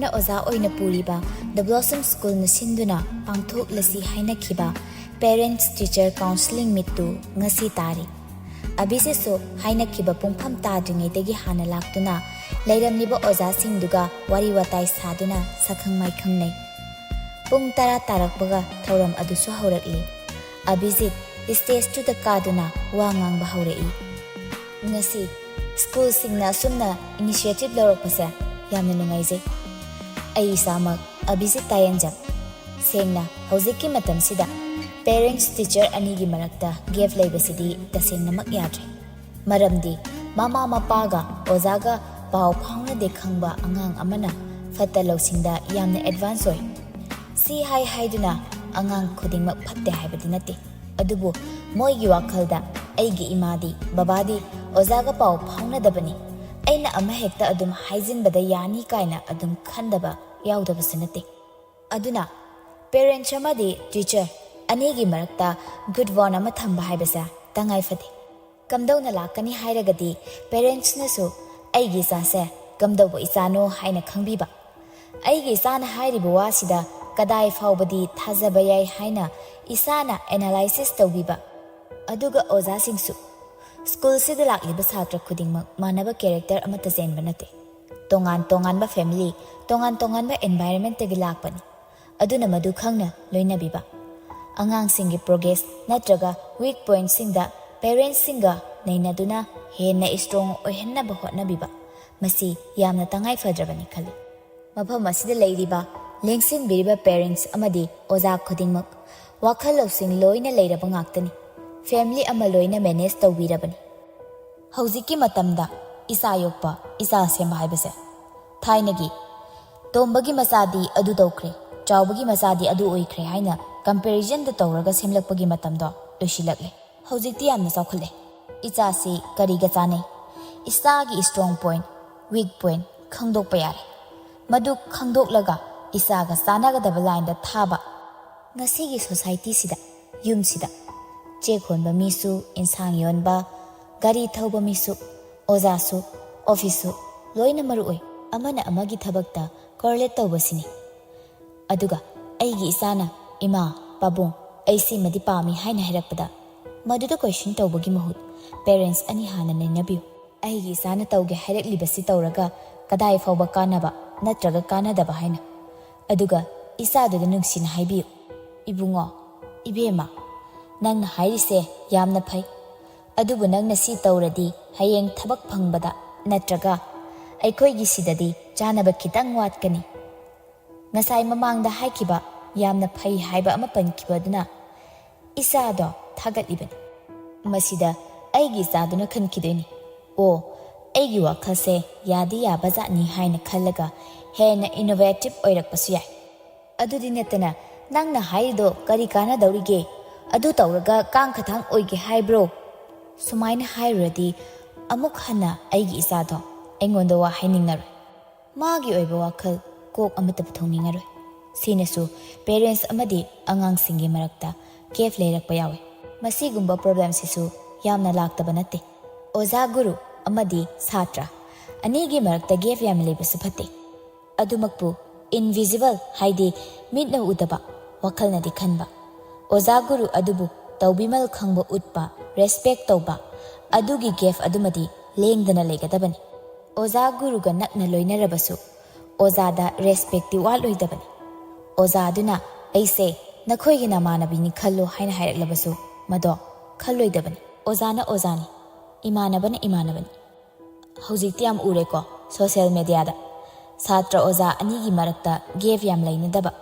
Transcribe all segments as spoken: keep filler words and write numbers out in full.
ꯑꯣꯖꯥ ꯑꯣꯏꯅ ꯄꯨꯔꯤꯕ The Blossom Schoolꯅ ꯁꯤꯟꯗꯨꯅ ꯄꯥꯡꯊꯣꯛꯂꯁꯤ ꯍꯥꯏꯅꯈꯤꯕ Parents Teacher Counselling Meetꯇꯨ ꯉꯁꯤ ꯇꯥꯔꯤ꯫ ꯑꯚꯤꯖꯤꯠꯁꯨ ꯍꯥꯏꯅꯈꯤꯕ ꯄꯨꯡꯐꯝ ꯇꯥꯗ꯭ꯔꯤꯉꯩꯗꯒꯤ ꯍꯥꯟꯅ ꯂꯥꯛꯇꯨꯅ ꯂꯩꯔꯝꯂꯤꯕ ꯑꯣꯖꯥꯁꯤꯡꯗꯨꯒ ꯋꯥꯔꯤ ꯋꯥꯇꯥꯏ ꯁꯥꯗꯨꯅ ꯁꯛꯈꯪ ꯃꯥꯏꯈꯪꯅꯩ꯫ ꯄꯨꯡ ꯇꯔꯥ ꯇꯥꯔꯛꯄꯒ ꯊꯧꯔꯝ ꯑꯗꯨꯁꯨ ꯍꯧꯔꯛꯂꯤ꯫ ꯑꯚꯤꯖꯤꯠ stageꯇꯨꯗ ꯀꯥꯗꯨꯅ ꯋꯥ ꯉꯥꯡꯕ ꯍꯧꯔꯛꯏ꯫ ꯉꯁꯤ ꯁ꯭ꯀꯨꯜꯁꯤꯡꯅ ꯑꯁꯨꯝꯅ initiative ꯂꯧꯔꯛꯄꯁꯦ ꯌꯥꯝꯅ ꯅꯨꯡꯉꯥꯏꯖꯩ꯫ ꯑꯩ ꯏꯁꯥꯃꯛ ꯑꯚꯤꯖꯤꯠ ꯇꯥꯌꯦꯟꯖꯝ꯫ ꯁꯦꯡꯅ, ꯍꯧꯖꯤꯛꯀꯤ ꯃꯇꯝꯁꯤꯗ parents teacher ꯑꯅꯤꯒꯤ ꯃꯔꯛꯇ gap ꯂꯩꯕꯁꯤꯗꯤ ꯇꯁꯦꯡꯅꯃꯛ ꯌꯥꯗ꯭ꯔꯦ꯫ ꯃꯔꯝꯗꯤ ꯃꯃꯥ ꯃꯄꯥꯒ ꯑꯣꯖꯥꯒ ꯄꯥꯎ ꯐꯥꯎꯅꯗꯦ ꯈꯪꯕ ꯑꯉꯥꯡ ꯑꯃꯅ ꯐꯠꯇ ꯂꯧꯁꯤꯡꯗ ꯌꯥꯝꯅ advance ꯑꯣꯏ꯫ ꯁꯤ ꯍꯥꯏ ꯍꯥꯏꯗꯨꯅ ꯑꯉꯥꯡ ꯈꯨꯗꯤꯡꯃꯛ ꯐꯠꯇꯦ ꯍꯥꯏꯕꯗꯤ ꯅꯠꯇꯦ꯫ ꯑꯗꯨꯕꯨ ꯃꯣꯏꯒꯤ ꯋꯥꯈꯜꯗ ꯑꯩꯒꯤ ꯏꯃꯥꯗꯤ ꯕꯕꯥꯗꯤ ꯑꯣꯖꯥꯒ ꯄꯥꯎ ꯐꯥꯎꯅꯗꯕꯅꯤ, ꯑꯩꯅ ꯑꯃꯍꯦꯛꯇ ꯑꯗꯨꯝ ꯍꯥꯏꯖꯤꯟꯕꯗ ꯌꯥꯅꯤ ꯀꯥꯏꯅ ꯑꯗꯨꯝ ꯈꯟꯗꯕ ꯌꯥꯎꯗꯕꯁꯨ ꯅꯠꯇꯦ꯫ ꯑꯗꯨꯅ parents ꯑꯃꯗꯤ teacher ꯑꯅꯤꯒꯤ ꯃꯔꯛꯇ good bond ꯑꯃ ꯊꯝꯕ ꯍꯥꯏꯕꯁꯦ ꯇꯉꯥꯏ ꯐꯗꯦ꯫ ꯀꯝꯗꯧꯅ ꯂꯥꯛꯀꯅꯤ ꯍꯥꯏꯔꯒꯗꯤ parentsꯅꯁꯨ ꯑꯩꯒꯤ ꯏꯆꯥꯁꯦ ꯀꯝꯗꯧꯕ ꯏꯆꯥꯅꯣ ꯍꯥꯏꯅ ꯈꯪꯕꯤꯕ, ꯑꯩꯒꯤ ꯏꯆꯥꯅ ꯍꯥꯏꯔꯤꯕ ꯋꯥꯁꯤꯗ ꯀꯗꯥꯏ ꯐꯥꯎꯕꯗꯤ ꯊꯥꯖꯕ ꯌꯥꯏ ꯍꯥꯏꯅ ꯏꯁꯥꯅ analysis ꯇꯧꯕꯤꯕ, ꯑꯗꯨꯒ ꯑꯣꯖꯥꯁꯤꯡꯁꯨ꯫ ꯁ꯭ꯀꯨꯜꯁꯤꯗ ꯂꯥꯛꯂꯤꯕ ꯁꯥꯇ꯭ꯔ ꯈꯨꯗꯤꯡꯃꯛ ꯃꯥꯟꯅꯕ character ꯑꯃꯠꯇ ꯆꯦꯟꯕ ꯅꯠꯇꯦ꯫ ꯇꯣꯉꯥꯟ ꯇꯣꯉꯥꯟꯕ family, ꯇꯣꯉꯥꯟ ꯇꯣꯉꯥꯟꯕ environmentꯇꯒꯤ ꯂꯥꯛꯄꯅꯤ꯫ ꯑꯗꯨꯅ ꯃꯗꯨ ꯈꯪꯅ ꯂꯣꯏꯅꯕꯤꯕ꯫ ꯑꯉꯥꯡꯁꯤꯡꯒꯤ progress ꯅꯠꯇ꯭ꯔꯒ weak pointꯁꯤꯡꯗ parentsꯁꯤꯡꯒ ꯅꯩꯅꯗꯨꯅ ꯍꯦꯟꯅ strong ꯑꯣꯏꯍꯟꯅꯕ ꯍꯣꯠꯅꯕꯤꯕ, ꯃꯁꯤ ꯌꯥꯝꯅ ꯇꯉꯥꯏ ꯐꯗ꯭ꯔꯕꯅꯤ ꯈꯜꯂꯤ꯫ ꯃꯐꯝ ꯑꯁꯤꯗ ꯂꯩꯔꯤꯕ, ꯂꯦꯡꯁꯤꯟꯕꯤꯔꯤꯕ parents ꯑꯃꯗꯤ ꯑꯣꯖꯥ ꯈꯨꯗꯤꯡꯃꯛ ꯋꯥꯈꯜ ꯂꯧꯁꯤꯡ ꯂꯣꯏꯅ ꯂꯩꯔꯕ ꯉꯥꯛꯇꯅꯤ꯫ Family ꯑꯃ ꯂꯣꯏꯅ manage ꯇꯧꯕꯤꯔꯕꯅꯤ꯫ ꯍꯧꯖꯤꯛꯀꯤ ꯃꯇꯝꯗ ꯏꯆꯥ ꯌꯣꯛꯄ, ꯏꯆꯥ ꯁꯦꯝꯕ ꯍꯥꯏꯕꯁꯦ ꯊꯥꯏꯅꯒꯤ "ꯇꯣꯝꯕꯒꯤ ꯃꯆꯥꯗꯤ ꯑꯗꯨ ꯇꯧꯈ꯭ꯔꯦ, ꯆꯥꯎꯕꯒꯤ ꯃꯆꯥꯗꯤ ꯑꯗꯨ ꯑꯣꯏꯈ꯭ꯔꯦ" ꯍꯥꯏꯅ comparisonꯗ ꯇꯧꯔꯒ ꯁꯦꯝꯂꯛꯄꯒꯤ ꯃꯇꯝꯗꯣ ꯂꯣꯏꯁꯤꯜꯂꯛꯂꯦ꯫ ꯍꯧꯖꯤꯛꯇꯤ ꯌꯥꯝꯅ ꯆꯥꯎꯈꯠꯂꯦ꯫ ꯏꯆꯥꯁꯤ ꯀꯔꯤꯒ ꯆꯥꯟꯅꯩ? ꯏꯆꯥꯒꯤ strong point, weak point ꯈꯪꯗꯣꯛꯄ ꯌꯥꯔꯦ꯫ ꯃꯗꯨ ꯈꯪꯗꯣꯛꯂꯒ ꯏꯆꯥꯒ ꯆꯥꯟꯅꯒꯗꯕ lineꯗ ꯊꯥꯕ꯫ ꯉꯁꯤꯒꯤ societyꯁꯤꯗ, ꯌꯨꯝꯁꯤꯗ ꯆꯦꯛ ꯍꯣꯟꯕ ꯃꯤꯁꯨ, ꯏꯟꯁꯥꯡ ꯌꯣꯟꯕ, ꯒꯥꯔꯤ ꯊꯧꯕ ꯃꯤꯁꯨ, ꯑꯣꯖꯥꯁꯨ, officeꯁꯨ ꯂꯣꯏꯅ ꯃꯔꯨ ꯑꯣꯏ꯫ ꯑꯃꯅ ꯑꯃꯒꯤ ꯊꯕꯛꯇ correlate ꯇꯧꯕꯁꯤꯅꯤ꯫ ꯑꯗꯨꯒ ꯑꯩꯒꯤ ꯏꯆꯥꯅ, "ꯏꯃꯥ, ꯄꯥꯕꯨꯡ, ꯑꯩ ꯁꯤꯃꯗꯤ ꯄꯥꯝꯃꯤ" ꯍꯥꯏꯅ ꯍꯥꯏꯔꯛꯄꯗ, ꯃꯗꯨꯗ question ꯇꯧꯕꯒꯤ ꯃꯍꯨꯠ parents ꯑꯅꯤ ꯍꯥꯟꯅ ꯅꯩꯅꯕꯤꯌꯨ꯫ ꯑꯩꯒꯤ ꯏꯆꯥꯅ ꯇꯧꯒꯦ ꯍꯥꯏꯔꯛꯂꯤꯕꯁꯤ ꯇꯧꯔꯒ ꯀꯗꯥꯏ ꯐꯥꯎꯕ ꯀꯥꯟꯅꯕ ꯅꯠꯇ꯭ꯔꯒ ꯀꯥꯟꯅꯗꯕ ꯍꯥꯏꯅ꯫ ꯑꯗꯨꯒ ꯏꯆꯥꯗꯨꯗ ꯅꯨꯡꯁꯤꯅ ꯍꯥꯏꯕꯤꯌꯨ, "ꯏꯕꯨꯡꯉꯣ, ꯏꯕꯦꯝꯃ, ꯅꯪꯅ ꯍꯥꯏꯔꯤꯁꯦ ꯌꯥꯝꯅ ꯐꯩ꯫ ꯑꯗꯨꯕꯨ ꯅꯪꯅ ꯁꯤ ꯇꯧꯔꯗꯤ ꯍꯌꯦꯡ ꯊꯕꯛ ꯐꯪꯕꯗ ꯅꯠꯇ꯭ꯔꯒ ꯑꯩꯈꯣꯏꯒꯤ ꯁꯤꯗꯗꯤ ꯆꯥꯅꯕ ꯈꯤꯇꯪ ꯋꯥꯠꯀꯅꯤ꯫ ꯉꯁꯥꯏ ꯃꯃꯥꯡꯗ ꯍꯥꯏꯈꯤꯕ ꯌꯥꯝꯅ ꯐꯩ ꯍꯥꯏꯕ ꯑꯃ ꯄꯟꯈꯤꯕ ꯑꯗꯨꯅ ꯏꯆꯥꯗꯣ ꯊꯥꯒꯠꯂꯤꯕꯅꯤ꯫" ꯃꯁꯤꯗ ꯑꯩꯒꯤ ꯏꯆꯥꯗꯨꯅ ꯈꯟꯈꯤꯗꯣꯏꯅꯤ, "ꯑꯣ, ꯑꯩꯒꯤ ꯋꯥꯈꯜꯁꯦ ꯌꯥꯗꯤ ꯌꯥꯕꯖꯥꯠꯅꯤ" ꯍꯥꯏꯅ ꯈꯜꯂꯒ ꯍꯦꯟꯅ innovative ꯑꯣꯏꯔꯛꯄꯁꯨ ꯌꯥꯏ꯫ ꯑꯗꯨꯗꯤ ꯅꯠꯇꯅ, "ꯅꯪꯅ ꯍꯥꯏꯔꯤꯗꯣ ꯀꯔꯤ ꯀꯥꯟꯅꯗꯧꯔꯤꯒꯦ? ꯑꯗꯨ ꯇꯧꯔꯒ ꯀꯥꯡ ꯈꯇꯥꯡ ꯑꯣꯏꯒꯦ ꯍꯥꯏꯕ꯭ꯔꯣ?" ꯁꯨꯃꯥꯏꯅ ꯍꯥꯏꯔꯨꯔꯗꯤ ꯑꯃꯨꯛ ꯍꯟꯅ ꯑꯩꯒꯤ ꯏꯆꯥꯗꯣ ꯑꯩꯉꯣꯟꯗ ꯋꯥ ꯍꯥꯏꯅꯤꯡꯉꯔꯣꯏ꯫ ꯃꯥꯒꯤ ꯑꯣꯏꯕ ꯋꯥꯈꯜ ꯀꯣꯛ ꯑꯃꯠꯇ ꯄꯨꯊꯣꯛꯅꯤꯡꯉꯔꯣꯏ꯫ ꯁꯤꯅꯁꯨ parents ꯑꯃꯗꯤ ꯑꯉꯥꯡꯁꯤꯡꯒꯤ ꯃꯔꯛꯇ gap ꯂꯩꯔꯛꯄ ꯌꯥꯎꯏ꯫ ꯃꯁꯤꯒꯨꯝꯕ problemꯁꯤꯁꯨ ꯌꯥꯝꯅ ꯂꯥꯛꯇꯕ ꯅꯠꯇꯦ꯫ ꯑꯣꯖꯥ ꯒꯨꯔꯨ ꯑꯃꯗꯤ ꯁꯥꯇ꯭ꯔ ꯑꯅꯤꯒꯤ ꯃꯔꯛꯇ gap ꯌꯥꯝꯅ ꯂꯩꯕꯁꯨ ꯐꯠꯇꯦ꯫ ꯑꯗꯨꯃꯛꯄꯨ invisible, ꯍꯥꯏꯗꯤ ꯃꯤꯠꯅ ꯎꯗꯕ, ꯋꯥꯈꯜꯅꯗꯤ ꯈꯟꯕ ꯑꯣꯖꯥ ꯒꯨꯔꯨ ꯑꯗꯨꯕꯨ ꯇꯧꯕꯤꯃꯜ ꯈꯪꯕ ꯎꯠꯄ, respect ꯇꯧꯕ, ꯑꯗꯨꯒꯤ gap ꯑꯗꯨꯃꯗꯤ ꯂꯦꯡꯗꯅ ꯂꯩꯒꯗꯕꯅꯤ꯫ ꯑꯣꯖꯥ ꯒꯨꯔꯨꯒ ꯅꯛꯅ ꯂꯣꯏꯅꯔꯕꯁꯨ ꯑꯣꯖꯥꯗ respectꯇꯤ ꯋꯥꯠꯂꯣꯏꯗꯕꯅꯤ꯫ ꯑꯣꯖꯥꯗꯨꯅ "ꯑꯩꯁꯦ ꯅꯈꯣꯏꯒꯤ ꯅꯃꯥꯟꯅꯕꯤꯅꯤ ꯈꯜꯂꯣ" ꯍꯥꯏꯅ ꯍꯥꯏꯔꯛꯂꯕꯁꯨ ꯃꯗꯣ ꯈꯜꯂꯣꯏꯗꯕꯅꯤ꯫ ꯑꯣꯖꯥꯅ ꯑꯣꯖꯥꯅꯤ, ꯏꯃꯥꯟꯅꯕꯅ ꯏꯃꯥꯟꯅꯕꯅꯤ꯫ ꯍꯧꯖꯤꯛꯇꯤ ꯌꯥꯝ ꯎꯔꯦꯀꯣ social mediaꯗ꯫ ꯁꯥꯇ꯭ꯔ ꯑꯣꯖꯥ ꯑꯅꯤꯒꯤ ꯃꯔꯛꯇ gap ꯌꯥꯝ ꯂꯩꯅꯗꯕ,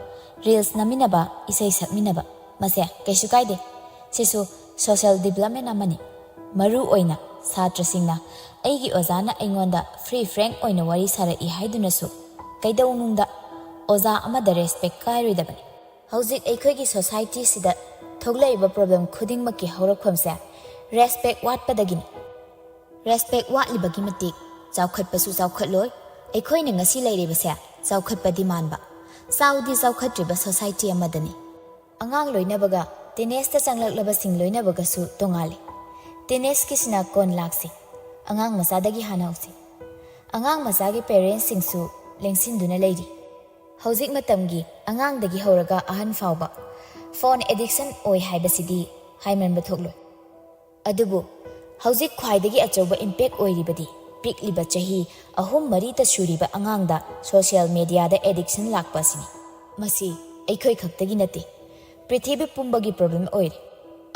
reels ꯅꯝꯃꯤꯟꯅꯕ, ꯏꯁꯩ ꯁꯛꯃꯤꯟꯅꯕ꯫ ꯃꯁꯦ ꯀꯩꯁꯨ ꯀꯥꯏꯗꯦ꯫ ꯁꯤꯁꯨ social development ꯑꯃꯅꯤ꯫ ꯃꯔꯨ ꯑꯣꯏꯅ ꯁꯥꯇ꯭ꯔꯁꯤꯡꯅ "ꯑꯩꯒꯤ ꯑꯣꯖꯥꯅ ꯑꯩꯉꯣꯟꯗ free frank ꯑꯣꯏꯅ ꯋꯥꯔꯤ ꯁꯥꯔꯛꯏ" ꯍꯥꯏꯗꯨꯅꯁꯨ ꯀꯩꯗꯧꯅꯨꯡꯗ ꯑꯣꯖꯥ ꯑꯃꯗ respect ꯀꯥꯏꯔꯣꯏꯗꯕꯅꯤ꯫ ꯍꯧꯖꯤꯛ ꯑꯩꯈꯣꯏꯒꯤ societyꯁꯤꯗ ꯊꯣꯛꯂꯛꯏꯕ problem ꯈꯨꯗꯤꯡꯃꯛꯀꯤ ꯍꯧꯔꯛꯐꯝꯁꯦ respect ꯋꯥꯠꯄꯗꯒꯤꯅꯤ꯫ Respect ꯋꯥꯠꯂꯤꯕꯒꯤ ꯃꯇꯤꯛ ꯆꯥꯎꯈꯠꯄꯁꯨ ꯆꯥꯎꯈꯠꯂꯣꯏ꯫ ꯑꯩꯈꯣꯏꯅ ꯉꯁꯤ ꯂꯩꯔꯤꯕꯁꯦ ꯆꯥꯎꯈꯠꯄꯗꯤ ꯃꯥꯟꯕ, ꯆꯥꯎꯗꯤ ꯆꯥꯎꯈꯠꯇ꯭ꯔꯤꯕ society ꯑꯃꯗꯅꯤ꯫ ꯑꯉꯥꯡ ꯂꯣꯏꯅꯕꯒ teenageꯇ ꯆꯪꯂꯛꯂꯕꯁꯤꯡ ꯂꯣꯏꯅꯕꯒꯁꯨ ꯇꯣꯉꯥꯜꯂꯤ꯫ Teenageꯀꯤꯁꯤꯅ ꯀꯣꯟ ꯂꯥꯛꯁꯤ, ꯑꯉꯥꯡ ꯃꯆꯥꯗꯒꯤ ꯍꯥꯟꯅ ꯍꯧꯁꯤ꯫ ꯑꯉꯥꯡ ꯃꯆꯥꯒꯤ ꯄꯦꯔꯦꯟꯁꯁꯤꯡꯁꯨ ꯂꯦꯡꯁꯤꯟꯗꯨꯅ ꯂꯩꯔꯤ꯫ ꯍꯧꯖꯤꯛ ꯃꯇꯝꯒꯤ ꯑꯉꯥꯡꯗꯒꯤ ꯍꯧꯔꯒ ꯑꯍꯟ ꯐꯥꯎꯕ ꯐꯣꯟ ꯑꯦꯗꯤꯛꯁꯟ ꯑꯣꯏ ꯍꯥꯏꯕꯁꯤꯗꯤ ꯍꯥꯏꯃꯟꯕ ꯊꯣꯛꯂꯣꯏ꯫ ꯑꯗꯨꯕꯨ ꯍꯧꯖꯤꯛ ꯈ꯭ꯋꯥꯏꯗꯒꯤ ꯑꯆꯧꯕ ꯏꯝꯄꯦꯛ ꯑꯣꯏꯔꯤꯕꯗꯤ ꯄꯤꯛꯂꯤꯕ ꯆꯍꯤ ꯑꯍꯨꯝ ꯃꯔꯤꯇ ꯁꯨꯔꯤꯕ ꯑꯉꯥꯡꯗ ꯁꯣꯁꯤꯌꯦꯜ ꯃꯦꯗꯤꯌꯥꯗ ꯑꯦꯗꯤꯛꯁꯟ ꯂꯥꯛꯄ ꯑꯁꯤꯅꯤ꯫ ꯃꯁꯤ ꯑꯩꯈꯣꯏ ꯈꯛꯇꯒꯤ ꯅꯠꯇꯦ, ꯄ꯭ꯔꯤꯊꯤꯕꯤ ꯄꯨꯝꯕꯒꯤ ꯄ꯭ꯔꯣꯕ꯭ꯂꯦꯝ ꯑꯣꯏꯔꯦ꯫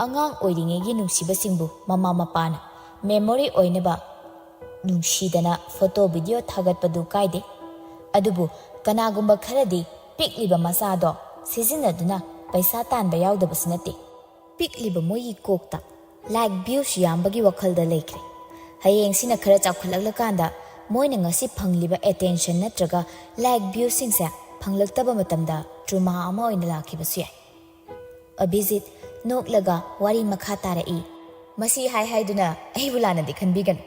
ꯑꯉꯥꯡ ꯑꯣꯏꯔꯤꯉꯩꯒꯤ ꯅꯨꯡꯁꯤꯕꯁꯤꯡꯕꯨ ꯃꯃꯥ ꯃꯄꯥꯅ ꯃꯦꯃꯣꯔꯤ ꯑꯣꯏꯅꯕ ꯅꯨꯡꯁꯤꯗꯅ ꯐꯣꯇꯣ ꯚꯤꯗꯤꯑꯣ ꯊꯥꯒꯠꯄꯗꯨ ꯀꯥꯏꯗꯦ꯫ ꯑꯗꯨꯕꯨ ꯀꯅꯥꯒꯨꯝꯕ ꯈꯔꯗꯤ ꯄꯤꯛꯂꯤꯕ ꯃꯆꯥꯗꯣ ꯁꯤꯖꯤꯟꯅꯗꯨꯅ ꯄꯩꯁꯥ ꯇꯥꯟꯕ ꯌꯥꯎꯗꯕꯁꯨ ꯅꯠꯇꯦ꯫ ꯄꯤꯛꯂꯤꯕ ꯃꯣꯏꯒꯤ ꯀꯣꯛꯇ ꯂꯥꯏꯛ ꯚ꯭ꯌꯨꯁ ꯌꯥꯝꯕꯒꯤ ꯋꯥꯈꯜꯗ ꯂꯩꯈ꯭ꯔꯦ꯫ ꯍꯌꯦꯡꯁꯤꯅ ꯈꯔ ꯆꯥꯎꯈꯠꯂꯛꯂꯀꯥꯟꯗ ꯃꯣꯏꯅ ꯉꯁꯤ ꯐꯪꯂꯤꯕ ꯑꯦꯇꯦꯟꯁꯟ ꯅꯠꯇ꯭ꯔꯒ ꯂꯥꯏꯛ ꯚ꯭ꯌꯨꯁꯤꯡꯁꯦ ꯐꯪꯂꯛꯇꯕ ꯃꯇꯝꯗ ꯇ꯭ꯔꯨꯃꯥ ꯑꯃ ꯑꯣꯏꯅ ꯂꯥꯛꯈꯤꯕꯁꯨ ꯌꯥꯏ꯫ ꯑꯚꯤꯖꯤꯠ ꯅꯣꯛꯂꯒ ꯋꯥꯔꯤ ꯃꯈꯥ ꯇꯥꯔꯛꯏ꯫ ꯃꯁꯤ ꯍꯥꯏ ꯍꯥꯏꯗꯨꯅ ꯑꯩꯕꯨ ꯂꯥꯟꯅꯗꯤ ꯈꯟꯕꯤꯒꯅꯨ꯫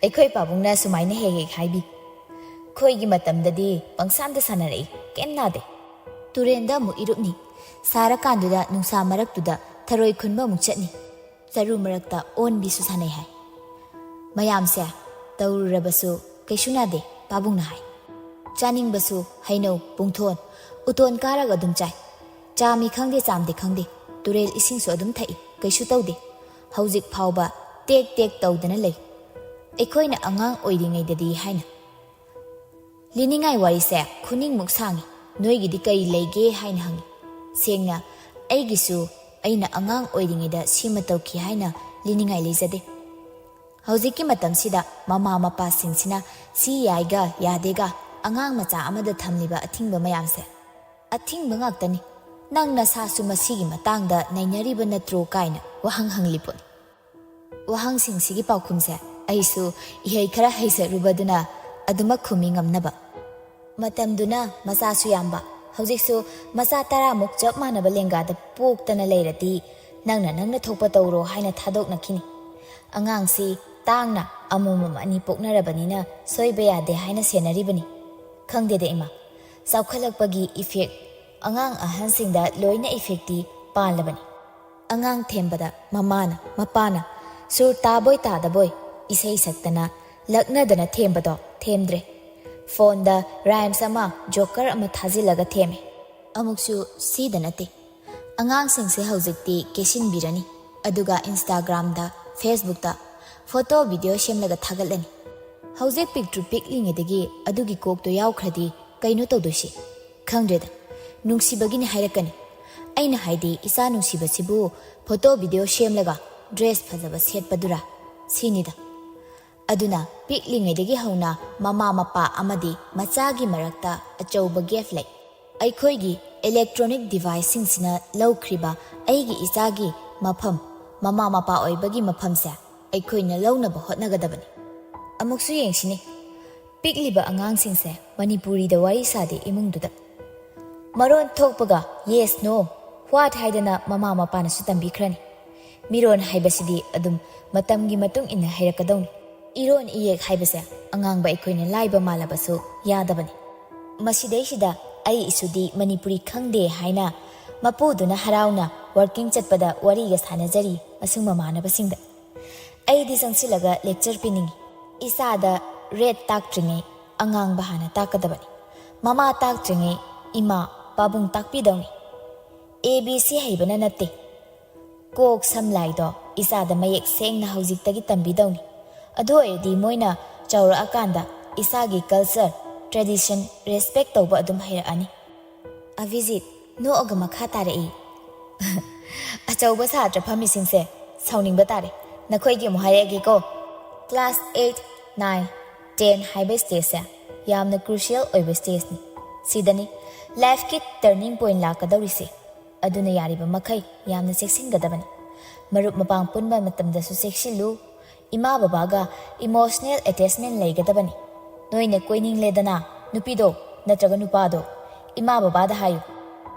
ꯑꯩꯈꯣꯏ ꯄꯥꯕꯨꯡꯅ ꯁꯨꯃꯥꯏꯅ ꯍꯦꯛ ꯍꯦꯛ ꯍꯥꯏꯕꯤ꯫ "ꯑꯩꯈꯣꯏꯒꯤ ꯃꯇꯝꯗꯗꯤ ꯄꯪꯁꯥꯟꯗ ꯁꯥꯟꯅꯔꯛꯏ, ꯀꯩꯝ ꯅꯥꯗꯦ꯫ ꯇꯨꯔꯦꯟꯗ ꯑꯃꯨꯛ ꯏꯔꯨꯞꯅꯤ, ꯁꯥꯔꯀꯥꯟꯗꯨꯗ ꯅꯨꯡꯁꯥ ꯃꯔꯛꯇꯨꯗ ꯊꯔꯣꯏ ꯈꯨꯟꯕ ꯑꯃꯨꯛ ꯆꯠꯅꯤ, ꯆꯔꯨ ꯃꯔꯛꯇ ꯑꯣꯟꯕꯤꯁꯨ ꯁꯥꯟꯅꯩ" ꯍꯥꯏ꯫ ꯃꯌꯥꯝꯁꯦ ꯇꯧꯔꯨꯔꯕꯁꯨ ꯀꯩꯁꯨ ꯅꯥꯗꯦ, ꯄꯥꯕꯨꯡꯅ ꯍꯥꯏ꯫ ꯆꯥꯅꯤꯡꯕꯁꯨ ꯍꯩꯅꯧ, ꯄꯨꯡꯊꯣꯟ, ꯎꯇꯣꯟ ꯀꯥꯔꯒ ꯑꯗꯨꯝ ꯆꯥꯏ꯫ ꯆꯥꯝꯃꯤ ꯈꯪꯗꯦ, ꯆꯥꯝꯗꯦ ꯈꯪꯗꯦ, ꯇꯨꯔꯦꯜ ꯏꯁꯤꯡꯁꯨ ꯑꯗꯨꯝ ꯊꯛꯏ, ꯀꯩꯁꯨ ꯇꯧꯗꯦ꯫ ꯍꯧꯖꯤꯛ ꯐꯥꯎꯕ ꯇꯦꯛ ꯇꯦꯛ ꯇꯧꯗꯅ ꯂꯩ꯫ ꯑꯩꯈꯣꯏꯅ ꯑꯉꯥꯡ ꯑꯣꯏꯔꯤꯉꯩꯗꯗꯤ ꯍꯥꯏꯅ꯫ ꯂꯤꯅꯤꯡꯉꯥꯏ ꯋꯥꯔꯤꯁꯦ ꯈꯨꯅꯤꯡꯃꯨꯛ ꯁꯥꯡꯉꯤ꯫ ꯅꯣꯏꯒꯤꯗꯤ ꯀꯔꯤ ꯂꯩꯒꯦ ꯍꯥꯏꯅ ꯍꯪꯉꯤ꯫ ꯁꯦꯡꯅ, ꯑꯩꯒꯤꯁꯨ ꯑꯩꯅ ꯑꯉꯥꯡ ꯑꯣꯏꯔꯤꯉꯩꯗ ꯁꯤꯃ ꯇꯧꯈꯤ ꯍꯥꯏꯅ ꯂꯤꯅꯤꯡꯉꯥꯏ ꯂꯩꯖꯗꯦ꯫ ꯍꯧꯖꯤꯛꯀꯤ ꯃꯇꯝꯁꯤꯗ ꯃꯃꯥ ꯃꯄꯥꯁꯤꯡꯁꯤꯅ ꯁꯤ ꯌꯥꯏꯒ ꯌꯥꯗꯦꯒ ꯑꯉꯥꯡ ꯃꯆꯥ ꯑꯃꯗ ꯊꯝꯂꯤꯕ ꯑꯊꯤꯡꯕ ꯃꯌꯥꯝꯁꯦ, "ꯑꯊꯤꯡꯕ ꯉꯥꯛꯇꯅꯤ, ꯅꯪ ꯅꯁꯥꯁꯨ ꯃꯁꯤꯒꯤ ꯃꯇꯥꯡꯗ ꯅꯩꯅꯔꯤꯕ ꯅꯠꯇ꯭ꯔꯣ?" ꯀꯥꯏꯅ ꯋꯥꯍꯪ ꯍꯪꯂꯤ ꯄꯣꯠꯅꯤ꯫ ꯋꯥꯍꯪꯁꯤꯡꯁꯤꯒꯤ ꯄꯥꯎꯈꯨꯝꯁꯦ ꯑꯩꯁꯨ ꯏꯍꯩ ꯈꯔ ꯍꯩꯖꯔꯨꯕꯗꯨꯅ ꯑꯗꯨꯃꯛ ꯈꯨꯝꯃꯤ ꯉꯝꯅꯕ꯫ ꯃꯇꯝꯗꯨꯅ ꯃꯆꯥꯁꯨ ꯌꯥꯝꯕ, ꯍꯧꯖꯤꯛꯁꯨ ꯃꯆꯥ ꯇꯔꯥꯃꯨꯛ ꯆꯞ ꯃꯥꯟꯅꯕ ꯂꯦꯡꯒꯥꯗ ꯄꯣꯛꯇꯅ ꯂꯩꯔꯗꯤ, ꯅꯪꯅ ꯅꯪꯅ ꯊꯣꯛꯄ ꯇꯧꯔꯣ ꯍꯥꯏꯅ ꯊꯥꯗꯣꯛꯅꯈꯤꯅꯤ꯫ ꯑꯉꯥꯡꯁꯤ ꯇꯥꯡꯅ ꯑꯃꯃꯝ ꯑꯅꯤ ꯄꯣꯛꯅꯔꯕꯅꯤꯅ ꯁꯣꯏꯕ ꯌꯥꯗꯦ ꯍꯥꯏꯅ ꯁꯦꯟꯅꯔꯤꯕꯅꯤ꯫ ꯈꯪꯗꯦꯗ ꯏꯃꯥ, ꯆꯥꯎꯈꯠꯂꯛꯄꯒꯤ ꯏꯐꯦꯛ ꯑꯉꯥꯡ ꯑꯍꯟꯁꯤꯡꯗ ꯂꯣꯏꯅ ꯏꯐꯦꯛꯇꯤ ꯄꯥꯜꯂꯕꯅꯤ꯫ ꯑꯉꯥꯡ ꯊꯦꯝꯕꯗ ꯃꯃꯥꯅ, ꯃꯄꯥꯅ ꯁꯨꯔ ꯇꯥꯕꯣꯏ ꯇꯥꯗꯕꯣꯏ ꯏꯁꯩ ꯁꯛꯇꯅ ꯂꯛꯅꯗꯅ ꯊꯦꯝꯕꯗꯣ ꯊꯦꯝꯗ꯭ꯔꯦ꯫ ꯐꯣꯟꯗ ꯔꯥꯏꯝꯁ ꯑꯃ, ꯖꯣꯀꯔ ꯑꯃ ꯊꯥꯖꯤꯜꯂꯒ ꯊꯦꯝꯃꯦ꯫ ꯑꯃꯨꯛꯁꯨ ꯁꯤꯗ ꯅꯠꯇꯦ꯫ ꯑꯉꯥꯡꯁꯤꯡꯁꯦ ꯍꯧꯖꯤꯛꯇꯤ ꯀꯦꯁꯤꯟꯕꯤꯔꯅꯤ, ꯑꯗꯨꯒ ꯏꯟꯁꯇꯥꯒ꯭ꯔꯥꯝꯗ, ꯐꯦꯁꯕꯨꯛꯇ ꯐꯣꯇꯣ, ꯚꯤꯗꯤꯑꯣ ꯁꯦꯝꯂꯒ ꯊꯥꯒꯠꯂꯅꯤ꯫ ꯍꯧꯖꯤꯛ ꯄꯤꯛꯇ꯭ꯔꯨ ꯄꯤꯛꯂꯤꯉꯩꯗꯒꯤ ꯑꯗꯨꯒꯤ ꯀꯣꯛꯇꯣ ꯌꯥꯎꯈ꯭ꯔꯗꯤ ꯀꯩꯅꯣ ꯇꯧꯗꯣꯏꯁꯤ? ꯈꯪꯗ꯭ꯔꯦꯗ꯫ ꯅꯨꯡꯁꯤꯕꯒꯤꯅꯤ ꯍꯥꯏꯔꯛꯀꯅꯤ꯫ ꯑꯩꯅ ꯍꯥꯏꯗꯤ, ꯏꯆꯥ ꯅꯨꯡꯁꯤꯕꯁꯤꯕꯨ ꯐꯣꯇꯣ, ꯚꯤꯗꯤꯑꯣ ꯁꯦꯝꯂꯒ ꯗ꯭ꯔꯦꯁ ꯐꯖꯕ ꯁꯦꯠꯄꯗꯨꯔꯥ? ꯁꯤꯅꯤꯗ꯫ ꯑꯗꯨꯅ ꯄꯤꯛꯂꯤꯉꯩꯗꯒꯤ ꯍꯧꯅ ꯃꯃꯥ ꯃꯄꯥ ꯑꯃꯗꯤ ꯃꯆꯥꯒꯤ ꯃꯔꯛꯇ ꯑꯆꯧꯕ ꯒꯦꯞ ꯂꯩ꯫ ꯑꯩꯈꯣꯏꯒꯤ ꯏꯂꯦꯛꯇ꯭ꯔꯣꯅꯤꯛ ꯗꯤꯚꯥꯏꯁꯁꯤꯡꯁꯤꯅ ꯂꯧꯈ꯭ꯔꯤꯕ ꯑꯩꯒꯤ ꯏꯆꯥꯒꯤ ꯃꯐꯝ ꯃꯃꯥ ꯃꯄꯥ ꯑꯣꯏꯕꯒꯤ ꯃꯐꯝꯁꯦ ꯑꯩꯈꯣꯏꯅ ꯂꯧꯅꯕ ꯍꯣꯠꯅꯒꯗꯕꯅꯤ꯫ ꯑꯃꯨꯛꯁꯨ ꯌꯦꯡꯁꯤꯅꯦ꯫ ꯄꯤꯛꯂꯤꯕ ꯑꯉꯥꯡꯁꯤꯡꯁꯦ ꯃꯅꯤꯄꯨꯔꯤꯗ ꯋꯥꯔꯤ ꯁꯥꯗꯦ ꯏꯃꯨꯡꯗꯨꯗ꯫ ꯃꯔꯣꯟ ꯊꯣꯛꯄꯒ yes, no, what ꯍꯥꯏꯗꯅ ꯃꯃꯥ ꯃꯄꯥꯅꯁꯨ ꯇꯝꯕꯤꯈ꯭ꯔꯅꯤ꯫ ꯃꯤꯔꯣꯟ ꯍꯥꯏꯕꯁꯤꯗꯤ ꯑꯗꯨꯝ ꯃꯇꯝꯒꯤ ꯃꯇꯨꯡ ꯏꯟꯅ ꯍꯩꯔꯛꯀꯗꯧꯅꯤ꯫ ꯏꯔꯣꯟ ꯏꯌꯦꯛ ꯍꯥꯏꯕꯁꯦ ꯑꯉꯥꯡꯕ ꯑꯩꯈꯣꯏꯅ ꯂꯥꯏꯕ ꯃꯥꯜꯂꯕꯁꯨ ꯌꯥꯗꯕꯅꯤ꯫ ꯃꯁꯤꯗꯩꯁꯤꯗ ꯑꯩ ꯏꯁꯨꯗꯤ ꯃꯅꯤꯄꯨꯔꯤ ꯈꯪꯗꯦ ꯍꯥꯏꯅ ꯃꯄꯨꯗꯨꯅ ꯍꯔꯥꯎꯅ ꯋꯥꯔꯀꯤꯡ ꯆꯠꯄꯗ ꯋꯥꯔꯤꯒ ꯁꯥꯟꯅꯖꯔꯤ ꯑꯁꯨꯝ ꯃꯃꯥꯟꯅꯕꯁꯤꯡꯗ꯫ ꯑꯩꯗꯤ ꯆꯪꯁꯤꯜꯂꯒ ꯂꯦꯛꯆꯔ ꯄꯤꯅꯤꯡꯏ꯫ ꯏꯆꯥꯗ ꯔꯦꯠ ꯇꯥꯛꯇ꯭ꯔꯤꯉꯩ ꯑꯉꯥꯡꯕ ꯍꯥꯟꯅ ꯇꯥꯛꯀꯗꯕꯅꯤ꯫ ꯃꯃꯥ ꯇꯥꯛꯇ꯭ꯔꯤꯉꯩ ꯏꯃꯥ ꯄꯥꯕꯨꯡ ꯇꯥꯛꯄꯤꯗꯧꯅꯤ꯫ ꯑꯦ ꯕꯤ ꯁꯤ ꯍꯩꯕꯅ ꯅꯠꯇꯦ꯫ ꯀꯣꯛ ꯁꯝ ꯂꯥꯏꯗꯣ ꯏꯆꯥꯗ ꯃꯌꯦꯛ ꯁꯦꯡꯅ ꯍꯧꯖꯤꯛꯇꯒꯤ ꯇꯝꯕꯤꯗꯧꯅꯤ꯫ ꯑꯗꯨ ꯑꯣꯏꯔꯗꯤ ꯃꯣꯏꯅ ꯆꯥꯎꯔꯛꯑꯀꯥꯟꯗ ꯏꯁꯥꯒꯤ ꯀꯜꯆꯔ, ꯇ꯭ꯔꯦꯗꯤꯁꯟ ꯔꯦꯁꯄꯦꯛ ꯇꯧꯕ ꯑꯗꯨꯝ ꯍꯩꯔꯛꯑꯅꯤ꯫ ꯑꯚꯤꯖꯤꯠ ꯅꯣꯛꯑꯒ ꯃꯈꯥ ꯇꯥꯔꯛꯏ꯫ ꯑꯆꯧꯕ ꯁꯥꯇ꯭ꯔ ꯐꯝꯃꯤꯁꯤꯡꯁꯦ ꯁꯥꯎꯅꯤꯡꯕ ꯇꯥꯔꯦ꯫ ꯅꯈꯣꯏꯒꯤ ꯑꯃꯨꯛ ꯍꯥꯏꯔꯛꯑꯒꯦꯀꯣ꯫ ꯀ꯭ꯂꯥꯁ ꯑꯩꯠ, ꯅꯥꯏꯟ, ꯇꯦꯟ ꯍꯥꯏꯕ ꯁ꯭ꯇꯦꯖꯁꯦ ꯌꯥꯝꯅ ꯀ꯭ꯔꯨꯁꯤꯌꯦꯜ ꯑꯣꯏꯕ ꯁ꯭ꯇꯦꯖꯅꯤ꯫ ꯁꯤꯗꯅꯤ ꯂꯥꯏꯐꯀꯤ ꯇꯔꯅꯤꯡ ꯄꯣꯏꯟ ꯂꯥꯛꯀꯗꯧꯔꯤꯁꯦ꯫ ꯑꯗꯨꯅ ꯌꯥꯔꯤꯕ ꯃꯈꯩ ꯌꯥꯝꯅ ꯆꯦꯛꯁꯤꯟꯒꯗꯕꯅꯤ꯫ ꯃꯔꯨꯞ ꯃꯄꯥꯡ ꯄꯨꯟꯕ ꯃꯇꯝꯗꯁꯨ ꯆꯦꯛꯁꯤꯜꯂꯨ꯫ ꯏꯃꯥ ꯕꯕꯥꯒ ꯏꯃꯣꯁꯅꯦꯜ ꯑꯦꯇꯦꯆꯃꯦꯟ ꯂꯩꯒꯗꯕꯅꯤ꯫ ꯅꯣꯏꯅ ꯀꯣꯏꯅꯤꯡꯂꯦꯗꯅ ꯅꯨꯄꯤꯗꯣ ꯅꯠꯇ꯭ꯔꯒ ꯅꯨꯄꯥꯗꯣ, ꯏꯃꯥ ꯕꯕꯥꯗ ꯍꯥꯏꯌꯨ꯫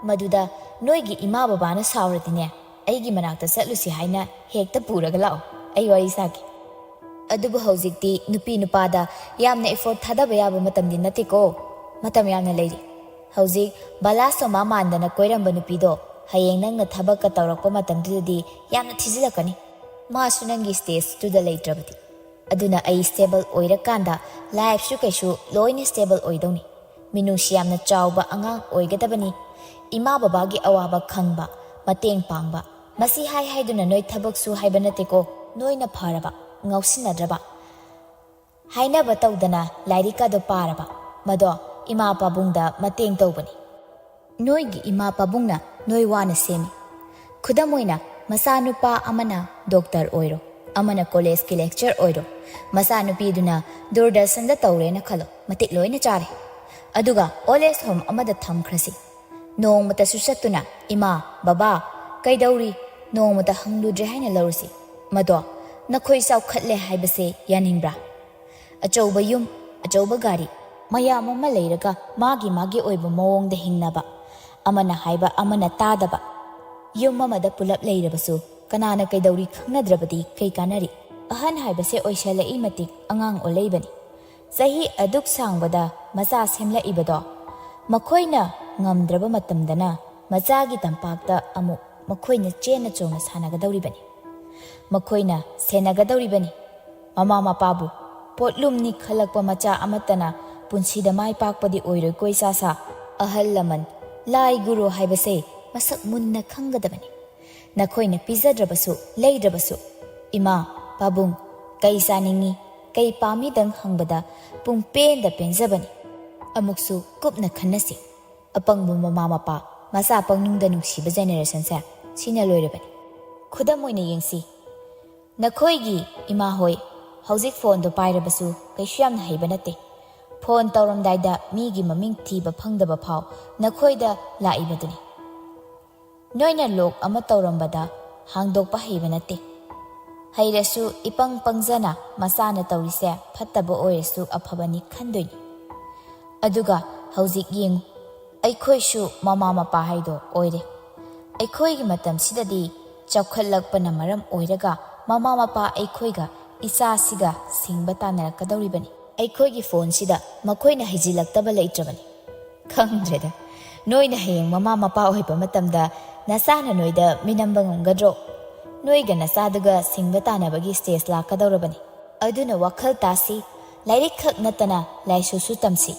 ꯃꯗꯨꯗ ꯅꯣꯏꯒꯤ ꯏꯃꯥ ꯕꯕꯥꯅ ꯁꯥꯎꯔꯗꯤꯅꯦ, ꯑꯩꯒꯤ ꯃꯅꯥꯛꯇ ꯆꯠꯂꯨꯁꯤ ꯍꯥꯏꯅ ꯍꯦꯛꯇ ꯄꯨꯔꯒ ꯂꯥꯛꯑꯣ, ꯑꯩ ꯋꯥꯔꯤ ꯁꯥꯒꯦ꯫ ꯑꯗꯨꯕꯨ ꯍꯧꯖꯤꯛꯇꯤ ꯅꯨꯄꯤ ꯅꯨꯄꯥꯗ ꯌꯥꯝꯅ effort ꯊꯥꯗꯕ ꯌꯥꯕ ꯃꯇꯝꯗꯤ ꯅꯠꯇꯦꯀꯣ꯫ ꯃꯇꯝ ꯌꯥꯝꯅ ꯂꯩꯔꯤ꯫ ꯍꯧꯖꯤꯛ ꯕꯥꯂꯥ ꯁꯣꯃꯥ ꯃꯥꯟꯗꯅ ꯀꯣꯏꯔꯝꯕ ꯅꯨꯄꯤꯗꯣ ꯍꯌꯦꯡ ꯅꯪꯅ ꯊꯕꯛꯀ ꯇꯧꯔꯛꯄ ꯃꯇꯝꯗꯨꯗꯗꯤ ꯌꯥꯝꯅ ꯊꯤꯖꯤꯜꯂꯛꯀꯅꯤ꯫ ꯃꯥꯁꯨ ꯅꯪꯒꯤ ꯁ꯭ꯇꯦꯖꯇꯨꯗ ꯂꯩꯇ꯭ꯔꯕꯗꯤ꯫ ꯑꯗꯨꯅ ꯑꯩ ꯁ꯭ꯇꯦꯕꯜ ꯑꯣꯏꯔꯀꯥꯟꯗ ꯂꯥꯏꯐꯁꯨ ꯀꯩꯁꯨ ꯂꯣꯏꯅ ꯁ꯭ꯇꯦꯕꯜ ꯑꯣꯏꯗꯧꯅꯤ꯫ ꯃꯤꯅꯨꯡꯁꯤ ꯌꯥꯝꯅ ꯆꯥꯎꯕ ꯑꯉꯥꯡ ꯑꯣꯏꯒꯗꯕꯅꯤ꯫ ꯏꯃꯥ ꯕꯕꯥꯒꯤ ꯑꯋꯥꯕ ꯈꯪꯕ, ꯃꯇꯦꯡ ꯄꯥꯡꯕ꯫ ꯃꯁꯤ ꯍꯥꯏ ꯍꯥꯏꯗꯨꯅ ꯅꯣꯏ ꯊꯕꯛ ꯁꯨ ꯍꯥꯏꯕ ꯅꯠꯇꯦꯀꯣ꯫ ꯅꯣꯏꯅ ꯐꯔꯕ, ꯉꯥꯎꯁꯤꯟꯅꯗ꯭ꯔꯕ, ꯍꯥꯏꯅꯕ ꯇꯧꯗꯅ ꯂꯥꯏꯔꯤꯛꯀꯗꯣ ꯄꯥꯔꯕ, ꯃꯗꯣ ꯏꯃꯥ ꯄꯥꯕꯨꯡꯗ ꯃꯇꯦꯡ ꯇꯧꯕꯅꯤ꯫ ꯅꯣꯏꯒꯤ ꯏꯃꯥ ꯄꯥꯕꯨꯡꯅ ꯅꯣꯏ ꯋꯥꯅ ꯁꯦꯝꯃꯤ꯫ ꯈꯨꯗꯝ ꯑꯣꯏꯅ, ꯃꯆꯥꯅꯨꯄꯥ ꯑꯃꯅ ꯗꯣꯛꯇꯔ ꯑꯣꯏꯔꯣ, ꯑꯃꯅ ꯀꯣꯂꯦꯖꯀꯤ ꯂꯦꯛꯆꯔ ꯑꯣꯏꯔꯣ, ꯃꯆꯥꯅꯨꯄꯤꯗꯨꯅ ꯗꯨꯔꯗꯔꯁꯟꯗ ꯇꯧꯔꯦꯅ ꯈꯜꯂꯣ, ꯃꯇꯤꯛ ꯂꯣꯏꯅ ꯆꯥꯔꯦ꯫ ꯑꯗꯨꯒ ꯑꯣꯜ ꯑꯦꯖ ꯍꯣꯝ ꯑꯃꯗ ꯊꯝꯈ꯭ꯔꯁꯤ꯫ ꯅꯣꯡꯃꯇꯁꯨ ꯆꯠꯇꯨꯅ, "ꯏꯃꯥ, ꯕꯕꯥ, ꯀꯩꯗꯧꯔꯤ?" ꯅꯣꯡꯃꯇ ꯍꯪꯂꯨꯗ꯭ꯔꯦ ꯍꯥꯏꯅ ꯂꯧꯔꯁꯤ꯫ ꯃꯗꯣ ꯅꯈꯣꯏ ꯆꯥꯎꯈꯠꯂꯦ ꯍꯥꯏꯕꯁꯦ ꯌꯥꯅꯤꯡꯕ꯭ꯔꯥ? ꯑꯆꯧꯕ ꯌꯨꯝ, ꯑꯆꯧꯕ ꯒꯥꯔꯤ, ꯃꯌꯥꯝ ꯑꯃ ꯂꯩꯔꯒ ꯃꯥꯒꯤ ꯃꯥꯒꯤ ꯑꯣꯏꯕ ꯃꯑꯣꯡꯗ ꯍꯤꯡꯅꯕ, ꯑꯃꯅ ꯍꯥꯏꯕ ꯑꯃꯅ ꯇꯥꯗꯕ꯫ ꯌꯨꯝ ꯑꯃꯗ ꯄꯨꯂꯞ ꯂꯩꯔꯕꯁꯨ ꯀꯅꯥꯅ ꯀꯩꯗꯧꯔꯤ ꯈꯪꯅꯗ꯭ꯔꯕꯗꯤ ꯀꯩ ꯀꯥꯟꯅꯔꯤ? ꯑꯍꯟ ꯍꯥꯏꯕꯁꯦ ꯑꯣꯏꯁꯜꯂꯛꯏ ꯃꯇꯤꯛ ꯑꯉꯥꯡ ꯑꯣꯜꯂꯛꯏꯕꯅꯤ꯫ ꯆꯍꯤ ꯑꯗꯨꯛ ꯁꯥꯡꯕꯗ ꯃꯆꯥ ꯁꯦꯝꯂꯛꯏꯕꯗꯣ, ꯃꯈꯣꯏꯅ ꯉꯝꯗ꯭ꯔꯕ ꯃꯇꯝꯗꯅ ꯃꯆꯥꯒꯤ ꯇꯝꯄꯥꯛꯇ ꯑꯃꯨꯛ ꯃꯈꯣꯏꯅ ꯆꯦꯟꯅ ꯆꯣꯡꯅ ꯁꯥꯟꯅꯒꯗꯧꯔꯤꯕꯅꯤ꯫ ꯃꯈꯣꯏꯅ ꯁꯦꯟꯅꯒꯗꯧꯔꯤꯕꯅꯤ꯫ ꯃꯃꯥ ꯃꯄꯥꯕꯨ ꯄꯣꯠꯂꯨꯝꯅꯤ ꯈꯜꯂꯛꯄ ꯃꯆꯥ ꯑꯃꯠꯇꯅ ꯄꯨꯟꯁꯤꯗ ꯃꯥꯏ ꯄꯥꯛꯄꯗꯤ ꯑꯣꯏꯔꯣꯏꯀꯣ ꯏꯆꯥꯁꯥ꯫ ꯑꯍꯜ ꯂꯃꯟ, ꯂꯥꯏ ꯒꯨꯔꯨ ꯍꯥꯏꯕꯁꯦ ꯃꯁꯛ ꯃꯨꯟꯅ ꯈꯪꯒꯗꯕꯅꯤ꯫ ꯅꯈꯣꯏꯅ ꯄꯤꯖꯗ꯭ꯔꯕꯁꯨ, ꯂꯩꯗ꯭ꯔꯕꯁꯨ, ꯏꯃꯥ, ꯄꯥꯕꯨꯡ, ꯀꯩ ꯆꯥꯅꯤꯡꯉꯤ, ꯀꯩ ꯄꯥꯝꯃꯤꯗꯪ ꯍꯪꯕꯗ ꯄꯨꯡ ꯄꯦꯟꯗ ꯄꯦꯟꯖꯕꯅꯤ꯫ ꯑꯃꯨꯛꯁꯨ ꯀꯨꯞꯅ ꯈꯟꯅꯁꯤ꯫ ꯑꯄꯪꯕ ꯃꯃꯥ ꯃꯄꯥ, ꯃꯆꯥ ꯄꯪꯅꯨꯡꯗ ꯅꯨꯡꯁꯤꯕ ꯖꯦꯅꯦꯔꯦꯁꯟꯁꯦ ꯁꯤꯅ ꯂꯣꯏꯔꯕꯅꯤ꯫ ꯈꯨꯗꯝ ꯑꯣꯏꯅ ꯌꯦꯡꯁꯤ꯫ ꯅꯈꯣꯏꯒꯤ ꯏꯃꯥ ꯍꯣꯏ ꯍꯧꯖꯤꯛ ꯐꯣꯟꯗꯣ ꯄꯥꯏꯔꯕꯁꯨ ꯀꯩꯁꯨ ꯌꯥꯝꯅ ꯍꯩꯕ ꯅꯠꯇꯦ꯫ ꯐꯣꯟ ꯇꯧꯔꯝꯗꯥꯏꯗ ꯃꯤꯒꯤ ꯃꯃꯤꯡ ꯊꯤꯕ ꯐꯪꯗꯕ ꯐꯥꯎ ꯅꯈꯣꯏꯗ ꯂꯥꯛꯏꯕꯗꯨꯅꯤ꯫ ꯅꯣꯏꯅ ꯂꯣꯛ ꯑꯃ ꯇꯧꯔꯝꯕꯗ ꯍꯥꯡꯗꯣꯛꯄ ꯍꯩꯕ ꯅꯠꯇꯦ꯫ ꯍꯩꯔꯁꯨ ꯏꯄꯪ ꯄꯪꯖꯅ ꯃꯆꯥꯅ ꯇꯧꯔꯤꯁꯦ ꯐꯠꯇꯕ ꯑꯣꯏꯔꯁꯨ ꯑꯐꯕꯅꯤ ꯈꯟꯗꯣꯏꯅꯤ꯫ ꯑꯗꯨꯒ ꯍꯧꯖꯤꯛ ꯌꯦꯡꯉꯨ, ꯑꯩꯈꯣꯏꯁꯨ ꯃꯃꯥ ꯃꯄꯥ ꯍꯥꯏꯗꯣ ꯑꯣꯏꯔꯦ꯫ ꯑꯩꯈꯣꯏꯒꯤ ꯃꯇꯝꯁꯤꯗꯗꯤ ꯆꯥꯎꯈꯠꯂꯛꯄꯅ ꯃꯔꯝ ꯑꯣꯏꯔꯒ ꯃꯃꯥ ꯃꯄꯥ ꯑꯩꯈꯣꯏꯒ ꯏꯆꯥꯁꯤꯒ ꯁꯤꯡꯕ ꯇꯥꯟꯅꯔꯛꯀꯗꯧꯔꯤꯕꯅꯤ꯫ ꯑꯩꯈꯣꯏꯒꯤ ꯐꯣꯟꯁꯤꯗ ꯃꯈꯣꯏꯅ ꯍꯩꯖꯤꯜꯂꯛꯇꯕ ꯂꯩꯇ꯭ꯔꯕꯅꯤ꯫ ꯈꯪꯗ꯭ꯔꯦꯗ, ꯅꯣꯏꯅ ꯍꯌꯦꯡ ꯃꯃꯥ ꯃꯄꯥ ꯑꯣꯏꯕ ꯃꯇꯝꯗ ꯅꯆꯥꯅ ꯅꯣꯏꯗ ꯃꯤꯅꯝꯕ ꯉꯝꯒꯗ꯭ꯔꯣ? ꯅꯣꯏꯒ ꯅꯆꯥꯗꯨꯒ ꯁꯤꯡꯕ ꯇꯥꯟꯅꯕꯒꯤ ꯁ꯭ꯇꯦꯖ ꯂꯥꯛꯀꯗꯧꯔꯕꯅꯤ꯫ ꯑꯗꯨꯅ ꯋꯥꯈꯜ ꯇꯥꯁꯤ, ꯂꯥꯏꯔꯤꯛ ꯈꯛ ꯅꯠꯇꯅ ꯂꯥꯏꯁꯨꯁꯨ ꯇꯝꯁꯤ꯫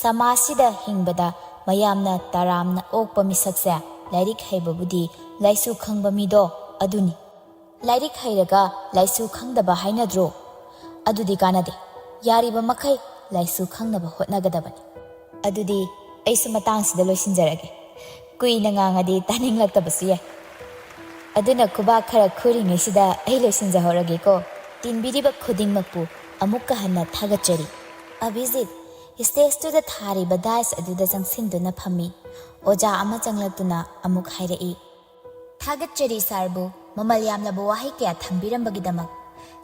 ꯁꯃꯥꯖꯁꯤꯗ ꯍꯤꯡꯕꯗ ꯃꯌꯥꯝꯅ ꯇꯔꯥꯝꯅ ꯑꯣꯛꯄ ꯃꯤꯁꯛꯁꯦ ꯂꯥꯏꯔꯤꯛ ꯍꯩꯕꯕꯨꯗꯤ ꯂꯥꯏꯁꯨ ꯈꯪꯕ ꯃꯤꯗꯣ ꯑꯗꯨꯅꯤ꯫ ꯂꯥꯏꯔꯤꯛ ꯍꯩꯔꯒ ꯂꯥꯏꯁꯨ ꯈꯪꯗꯕ ꯍꯥꯏꯅꯗ꯭ꯔꯣ? ꯑꯗꯨꯗꯤ ꯀꯥꯟꯅꯗꯦ꯫ ꯌꯥꯔꯤꯕ ꯃꯈꯩ ꯂꯥꯏꯁꯨ ꯈꯪꯅꯕ ꯍꯣꯠꯅꯒꯗꯕꯅꯤ꯫ ꯑꯗꯨꯗꯤ ꯑꯩꯁꯨ ꯃꯇꯥꯡꯁꯤꯗ ꯂꯣꯏꯁꯤꯟꯖꯔꯒꯦ꯫ ꯀꯨꯏꯅ ꯉꯥꯡꯉꯗꯤ ꯇꯥꯅꯤꯡꯂꯛꯇꯕꯁꯨ ꯌꯥꯏ꯫ ꯑꯗꯨꯅ ꯈꯨꯕꯥꯛ ꯈꯔ ꯈꯨꯔꯤꯉꯩꯁꯤꯗ ꯑꯩ ꯂꯣꯏꯁꯤꯟꯖꯍꯧꯔꯒꯦꯀꯣ꯫ ꯇꯤꯟꯕꯤꯔꯤꯕ ꯈꯨꯗꯤꯡꯃꯛꯄꯨ ꯑꯃꯨꯛꯀ ꯍꯟꯅ ꯊꯥꯒꯠꯆꯔꯤ꯫ ꯑꯚꯤꯖꯤꯠ ꯁ꯭ꯇꯦꯖꯇꯨꯗ ꯊꯥꯔꯤꯕ ꯗꯥꯏꯁ ꯑꯗꯨꯗ ꯆꯪꯁꯤꯟꯗꯨꯅ ꯐꯝꯃꯤ꯫ ꯑꯣꯖꯥ ꯑꯃ ꯆꯪꯂꯛꯇꯨꯅ ꯑꯃꯨꯛ ꯍꯥꯏꯔꯛꯏ, "ꯊꯥꯒꯠꯆꯔꯤ ꯁꯥꯔꯕꯨ ꯃꯃꯜ ꯌꯥꯝꯂꯕ ꯋꯥꯍꯩ ꯀꯌꯥ ꯊꯝꯕꯤꯔꯝꯕꯒꯤꯗꯃꯛ꯫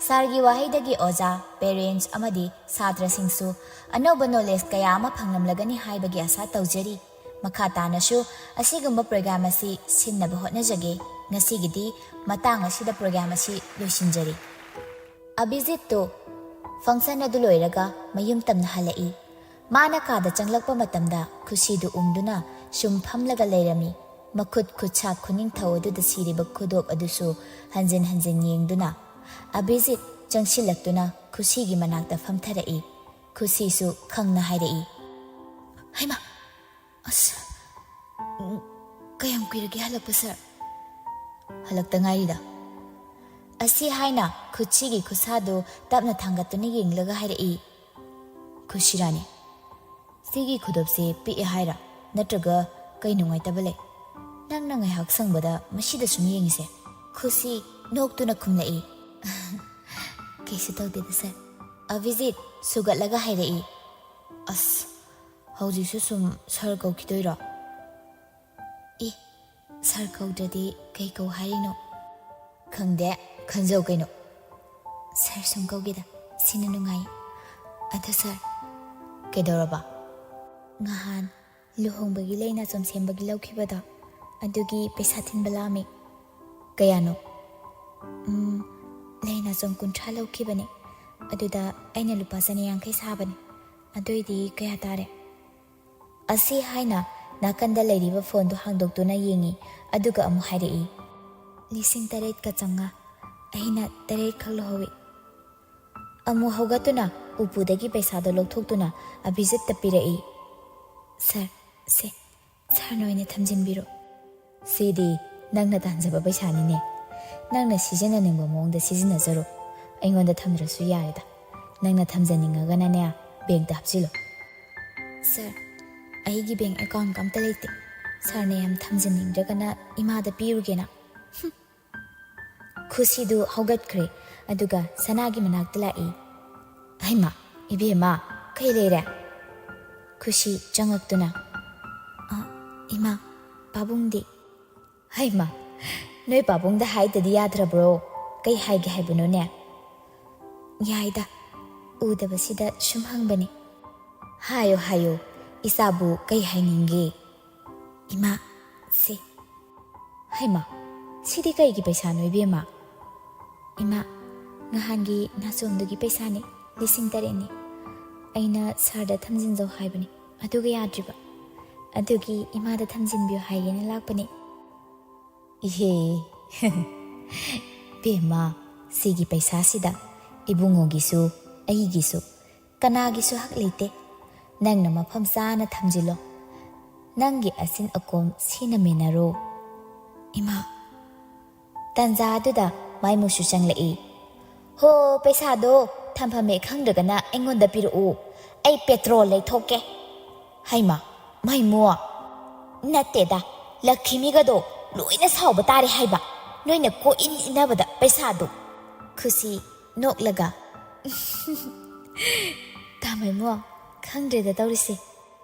ꯁꯥꯔꯒꯤ ꯋꯥꯍꯩꯗꯒꯤ ꯑꯣꯖꯥ, ꯄꯦꯔꯦꯟꯠꯁ ꯑꯃꯗꯤ ꯁꯥꯇ꯭ꯔꯁꯤꯡꯁꯨ ꯑꯅꯧꯕ ꯅꯣꯂꯦꯖ ꯀꯌꯥ ꯑꯃ ꯐꯪꯂꯝꯂꯒꯅꯤ ꯍꯥꯏꯕꯒꯤ ꯑꯁꯥ ꯇꯧꯖꯔꯤ꯫ ꯃꯈꯥ ꯇꯥꯅꯁꯨ ꯑꯁꯤꯒꯨꯝꯕ ꯄ꯭ꯔꯣꯒ꯭ꯔꯥꯝ ꯑꯁꯤ ꯁꯤꯟꯅꯕ ꯍꯣꯠꯅꯖꯒꯦ꯫ ꯉꯁꯤꯒꯤꯗꯤ ꯃꯇꯥꯡ ꯑꯁꯤꯗ ꯄ꯭ꯔꯣꯒ꯭ꯔꯥꯝ ꯑꯁꯤ ꯂꯣꯏꯁꯤꯟꯖꯔꯤ"꯫ ꯑꯚꯤꯖꯤꯠꯇꯨ ꯐꯪꯁꯟ ꯑꯗꯨ ꯂꯣꯏꯔꯒ ꯃꯌꯨꯝ ꯇꯝꯅ ꯍꯜꯂꯛꯏ꯫ ꯃꯥꯅ ꯀꯥꯗ ꯆꯪꯂꯛꯄ ꯃꯇꯝꯗ ꯈꯨꯁꯤꯗꯨ ꯎꯪꯗꯨꯅ ꯁꯨꯝ ꯐꯝꯂꯒ ꯂꯩꯔꯝꯃꯤ꯫ ꯃꯈꯨꯠ ꯈꯨꯠꯁꯥ ꯈꯨꯅꯤꯡꯊꯧ ꯑꯗꯨꯗ ꯁꯤꯔꯤꯕ ꯈꯨꯗꯣꯞ ꯑꯗꯨꯁꯨ ꯍꯟꯖꯤꯟ ꯍꯟꯖꯤꯟ ꯌꯦꯡꯗꯨꯅ꯫ ꯑꯚꯤꯖꯤꯠ ꯆꯪꯁꯤꯜꯂꯛꯇꯨꯅ ꯈꯨꯁꯤꯒꯤ ꯃꯅꯥꯛꯇ ꯐꯝꯊꯔꯛꯏ꯫ ꯈꯨꯁꯤꯁꯨ ꯈꯪꯅ ꯍꯥꯏꯔꯛꯏ, "ꯍꯩꯃꯥ, ꯑꯁ, ꯎꯝ, ꯀꯌꯥꯝ ꯀꯨꯏꯔꯒꯦ ꯍꯜꯂꯛꯄ, ꯁꯥꯔ?" "ꯍꯜꯂꯛꯇ ꯉꯥꯏꯔꯤꯗ"꯫ ꯑꯁꯤ ꯍꯥꯏꯅ ꯈꯨꯠꯁꯤꯒꯤ ꯈꯨꯠꯁꯥꯗꯨ ꯇꯞꯅ ꯊꯥꯡꯒꯠꯇꯨꯅ ꯌꯦꯡꯂꯒ ꯍꯥꯏꯔꯛꯏ, "ꯈꯨꯁꯤꯔꯥꯅꯤ, ꯁꯤꯒꯤ ꯈꯨꯗꯣꯞꯁꯦ ꯄꯤꯛꯑꯦ ꯍꯥꯏꯔ, ꯅꯠꯇ꯭ꯔꯒ ꯀꯩ ꯅꯨꯡꯉꯥꯏꯇꯕ ꯂꯩ? ꯅꯪꯅ ꯉꯥꯏꯍꯥꯛ ꯁꯪꯕꯗ ꯃꯁꯤꯗ ꯁꯨꯝ ꯌꯦꯡꯉꯤꯁꯦ?" ꯈꯨꯁꯤ ꯅꯣꯛꯇꯨꯅ ꯈꯨꯝꯂꯛꯏ, "ꯀꯩꯁꯨ ꯇꯧꯗꯦꯗ, ꯁꯥꯔ"꯫ ꯑꯚꯤꯖꯤꯠ ꯁꯨꯒꯠꯂꯒ ꯍꯥꯏꯔꯛꯏ, "ꯑꯁ, ꯍꯧꯖꯤꯛꯁꯨ ꯁꯨꯝ ꯁꯥꯔ ꯀꯧꯈꯤꯗꯣꯏꯔꯣ?" "ꯑꯦ, ꯁꯥꯔ ꯀꯧꯗ꯭ꯔꯗꯤ ꯀꯩ ꯀꯧ ꯍꯥꯏꯔꯤꯅꯣ?" "ꯈꯪꯗꯦ, ꯈꯟꯖꯧ ꯀꯩꯅꯣ"꯫ "ꯁꯥꯔ ꯁꯨꯝ ꯀꯧꯒꯦꯗ, ꯁꯤꯅ ꯅꯨꯡꯉꯥꯏ꯫ ꯑꯗꯣ ꯁꯥꯔ"꯫ "ꯀꯩꯗꯧꯔꯕ?" "ꯉꯍꯥꯟ ꯂꯨꯍꯣꯡꯕꯒꯤ ꯂꯩ ꯅꯥꯆꯣꯝ ꯁꯦꯝꯕꯒꯤ ꯂꯧꯈꯤꯕꯗꯣ, ꯑꯗꯨꯒꯤ ꯄꯩꯁꯥ ꯊꯤꯟꯕ ꯂꯥꯛꯑꯝꯃꯤ"꯫ "ꯀꯌꯥꯅꯣ?" "ꯎꯝ, ꯂꯩ ꯅꯥꯆꯣꯝ ꯀꯨꯟꯊ꯭ꯔꯥ ꯂꯧꯈꯤꯕꯅꯦ꯫ ꯑꯗꯨꯗ ꯑꯩꯅ ꯂꯨꯄꯥ ꯆꯅꯤ ꯌꯥꯡꯈꯩ ꯁꯥꯕꯅꯦ꯫ ꯑꯗꯨꯏꯗꯤ ꯀꯌꯥ ꯇꯥꯔꯦ?" ꯑꯁꯤ ꯍꯥꯏꯅ ꯅꯥꯀꯟꯗ ꯂꯩꯔꯤꯕ ꯐꯣꯟꯗꯨ ꯍꯥꯡꯗꯣꯛꯇꯨꯅ ꯌꯦꯡꯉꯤ, ꯑꯗꯨꯒ ꯑꯃꯨꯛ ꯍꯥꯏꯔꯛꯏ, "ꯂꯤꯁꯤꯡ ꯇꯔꯦꯠꯀ ꯆꯥꯝꯃꯉꯥ꯫ ꯑꯩꯅ ꯇꯔꯦꯠ ꯈꯛ ꯂꯧꯍꯧꯏ"꯫ ꯑꯃꯨꯛ ꯍꯧꯒꯠꯇꯨꯅ ꯎꯄꯨꯗꯒꯤ ꯄꯩꯁꯥꯗꯣ ꯂꯧꯊꯣꯛꯇꯨꯅ ꯑꯚꯤꯖꯤꯠꯇ ꯄꯤꯔꯛꯏ꯫ "ꯁꯥꯔ, ꯁꯦ, ꯁꯥꯔꯅ ꯑꯣꯏꯅ ꯊꯝꯖꯤꯟꯕꯤꯔꯣ꯫ ꯁꯤꯗꯤ ꯅꯪꯅ ꯇꯥꯟꯖꯕ ꯄꯩꯁꯥꯅꯤꯅꯦ꯫ ꯅꯪꯅ ꯁꯤꯖꯤꯟꯅꯅꯤꯡꯕ ꯃꯑꯣꯡꯗ ꯁꯤꯖꯤꯟꯅꯖꯔꯣ꯫ ꯑꯩꯉꯣꯟꯗ ꯊꯝꯗ꯭ꯔꯁꯨ ꯌꯥꯔꯦꯗ꯫ ꯅꯪꯅ ꯊꯝꯖꯅꯤꯡꯉꯒꯅꯅꯦ, ꯕꯦꯡꯛꯇ ꯍꯥꯞꯆꯤꯜꯂꯣ꯫" "ꯁꯥꯔ, ꯑꯩꯒꯤ ꯕꯦꯡꯛ ꯑꯦꯀꯥꯎꯟꯠꯀ ꯑꯝꯇ ꯂꯩꯇꯦ꯫ ꯁꯥꯔꯅ ꯌꯥꯝ ꯊꯝꯖꯅꯤꯡꯗ꯭ꯔꯒꯅ ꯏꯃꯥꯗ ꯄꯤꯔꯨꯒꯦꯅ꯫" ꯈꯨꯁꯤꯗꯨ ꯍꯧꯒꯠꯈ꯭ꯔꯦ, ꯑꯗꯨꯒ ꯁꯅꯥꯒꯤ ꯃꯅꯥꯛꯇ ꯂꯥꯛꯏ꯫ "ꯍꯩꯃꯥ, ꯏꯕꯦꯝꯃ, ꯀꯩ ꯂꯩꯔꯦ?" ꯈꯨꯁꯤ ꯆꯪꯉꯛꯇꯨꯅ, "ꯑ, ꯏꯃꯥ, ꯄꯥꯕꯨꯡꯗꯤ?" "ꯍꯩꯃꯥ, ꯅꯣꯏ ꯄꯥꯕꯨꯡꯗ ꯍꯥꯏꯗꯗꯤ ꯌꯥꯗ꯭ꯔꯕ꯭ꯔꯣ? ꯀꯩ ꯍꯥꯏꯒꯦ ꯍꯥꯏꯕꯅꯣꯅꯦ?" "ꯌꯥꯏꯗ, ꯎꯗꯕꯁꯤꯗ ꯁꯨꯝ ꯍꯪꯕꯅꯤ꯫" "ꯍꯥꯏꯌꯣ, ꯍꯥꯏꯌꯣ, ꯏꯆꯥꯕꯨ ꯀꯩ ꯍꯥꯏꯅꯤꯡꯒꯦ?" "ꯏꯃꯥ, ꯁꯤ꯫" "ꯍꯩꯃꯥ, ꯁꯤꯗꯤ ꯀꯩꯒꯤ ꯄꯩꯁꯥꯅꯣ, ꯏꯕꯦꯝꯃ?" "ꯏꯃꯥ, ꯉꯍꯥꯟꯒꯤ ꯅꯥꯆꯣꯝꯗꯨꯒꯤ ꯄꯩꯁꯥꯅꯤ, ꯂꯤꯁꯤꯡ ꯇꯔꯦꯠꯅꯤ꯫ ꯑꯩꯅ ꯁꯥꯔꯗ ꯊꯝꯖꯤꯟꯖꯧ ꯍꯥꯏꯕꯅꯤ, ꯑꯗꯨꯒ ꯌꯥꯗ꯭ꯔꯤꯕ꯫ ꯑꯗꯨꯒꯤ ꯏꯃꯥꯗ ꯊꯝꯖꯤꯟꯕꯤꯌꯨ ꯍꯥꯏꯒꯦꯅ ꯂꯥꯛꯄꯅꯤ꯫" "ꯏꯍꯦ, ꯕꯦꯝꯃ, ꯁꯤꯒꯤ ꯄꯩꯁꯥꯁꯤꯗ ꯏꯕꯨꯡꯉꯣꯒꯤꯁꯨ ꯑꯩꯒꯤꯁꯨ ꯀꯅꯥꯒꯤꯁꯨ ꯍꯛ ꯂꯩꯇꯦ꯫ ꯅꯪꯅ ꯃꯐꯝ ꯆꯥꯅ ꯊꯝꯖꯤꯜꯂꯣ꯫ ꯅꯪꯒꯤ ꯑꯁꯤꯟ ꯑꯀꯣꯝ ꯁꯤꯅ ꯃꯦꯟꯅꯔꯣ꯫" "ꯏꯃꯥ꯫" ꯇꯥꯟꯖꯥꯗꯨꯗ ꯃꯥꯏꯃꯨꯁꯨ ꯆꯪꯂꯛꯏ꯫ "ꯍꯣ, ꯄꯩꯁꯥꯗꯣ ꯊꯝꯐꯝ ꯍꯦꯛ ꯈꯪꯗ꯭ꯔꯒꯅ ꯑꯩꯉꯣꯟꯗ ꯄꯤꯔꯛꯎ꯫ ꯑꯩ ꯄꯦꯇ꯭ꯔꯣꯜ ꯂꯩꯊꯣꯛꯀꯦ꯫" "ꯍꯩꯃꯥ, ꯃꯥꯏꯃꯨ!" "ꯅꯠꯇꯦꯗ, ꯂꯛꯈꯤꯃꯤꯒꯗꯣ ꯂꯣꯏꯅ ꯁꯥꯎꯕ ꯇꯥꯔꯦ ꯍꯥꯏꯕ, ꯅꯣꯏꯅ ꯀꯣꯏ ꯏꯟ ꯏꯟꯅꯕꯗ ꯄꯩꯁꯥꯗꯣ꯫" ꯈꯨꯁꯤ ꯅꯣꯛꯂꯒ, "ꯇꯥ ꯃꯥꯏꯃꯨ, ꯈꯪꯗ꯭ꯔꯦꯗ ꯇꯧꯔꯤꯁꯦ꯫"